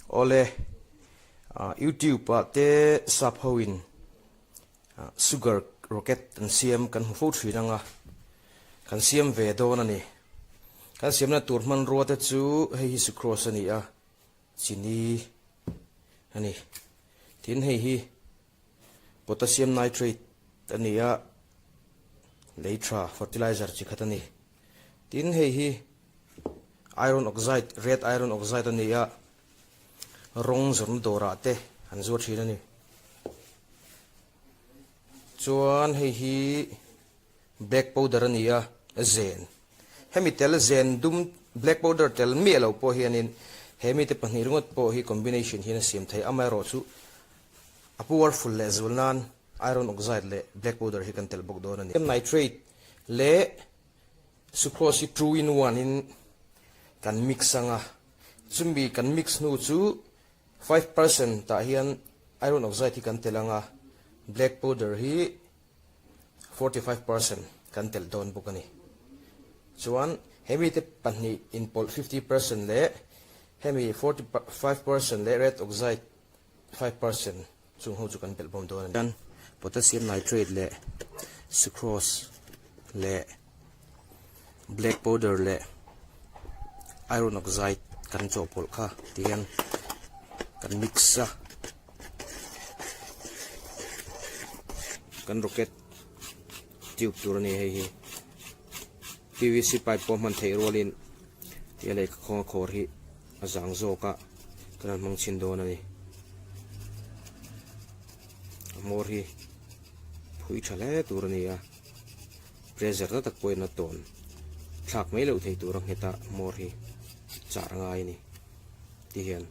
Awle, YouTube ah te sap ho in sugar rocket an siam kan hmu fo thin ang a, kan siam ve dawn a ni. Kan siamna tur hmanrua te chu hei hi sucrose a ni a, chini a ni. Tin hei hi potassium nitrate a ni a, lei tha fertilizer chi khat a ni. Tin hei hi iron oxide, red iron oxide a ni a, rawng zawrhna dawrah te an zuar thin a ni. Chuan hei hi black powder a ni a, zen. Hemi tel zen dum black powder tel miah lo pawh hianin he mite pahnih ringawt pawh hi combination hian a siam thei. Amaherawhchu a powerful leh zual nan iron oxide leh black powder hi kan telh bawk dawn a ni. Nitrate leh sucrose hi two in one in kan mix ang a, chumi kan mix hnu chu 5% tah hian iron oxide hi kan telh ang a, black powder hi 45% kan telh dawn bawk a ni. Chuan hemi te pahnih inpawlh 50% leh hemi 45% leh red oxide 5% Chung ho chu kan belh bawm dawn a ni. Potassium nitrate leh sucrose leh black powder leh iron oxide kan chawhpawlh kha ti hian kan mix a. Kan rocket tube tur a ni hei hi. PVC pipe pawh hman theih rualin tia lehkha khawnga khawr hi a zang zawk a kan han hmang chhin dawn a ni. A hmawr hi phui tha hle tur a ni a, pressure na tak pawhin a tawn thlak mai loh thei tur a nghet a hmawr hi char a ngai a ni ti hian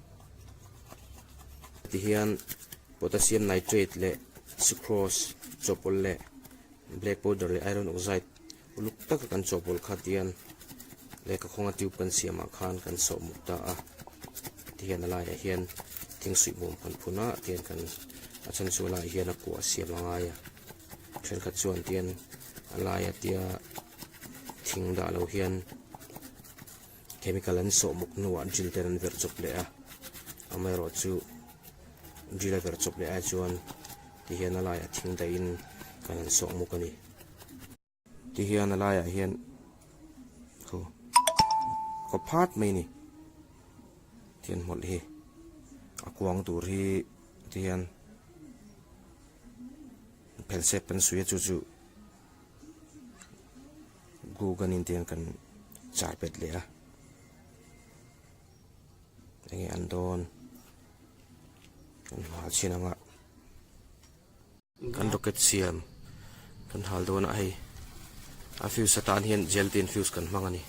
ti hian potassium nitrate leh sucrose chawhpawlh leh black powder leh iron oxide Uluk taka kan chawhpawlh kha tian lehkha khawnga tube kan siamah khan kan sawh muk ta a, tihian a laiah hian thing suih bawm kan phun a tian kan a chhan chu a laiah hian a kua siam a ngai a, thenkhat chuan tian a laia tia thing dah lo hian chemical an sawh muk hnuah drill ten an verh chawp leh a, amaherawhchu drill a verh chawp leh ai chuan tihian a laiah thing dahin kan han sawh muk a ni. Ti hian a laiah hian khu kaw phat mai a ni tihian hmawlh hi a kuang tur hi ti hian phelsep kan suih a chu chu glue gun in tihian kan char bet leh a enge an dawn kan hma chhin ang a. Kan rocket siam kan hal dawn a hei a fuse atan hian gelatin fuse kan hmang a ni.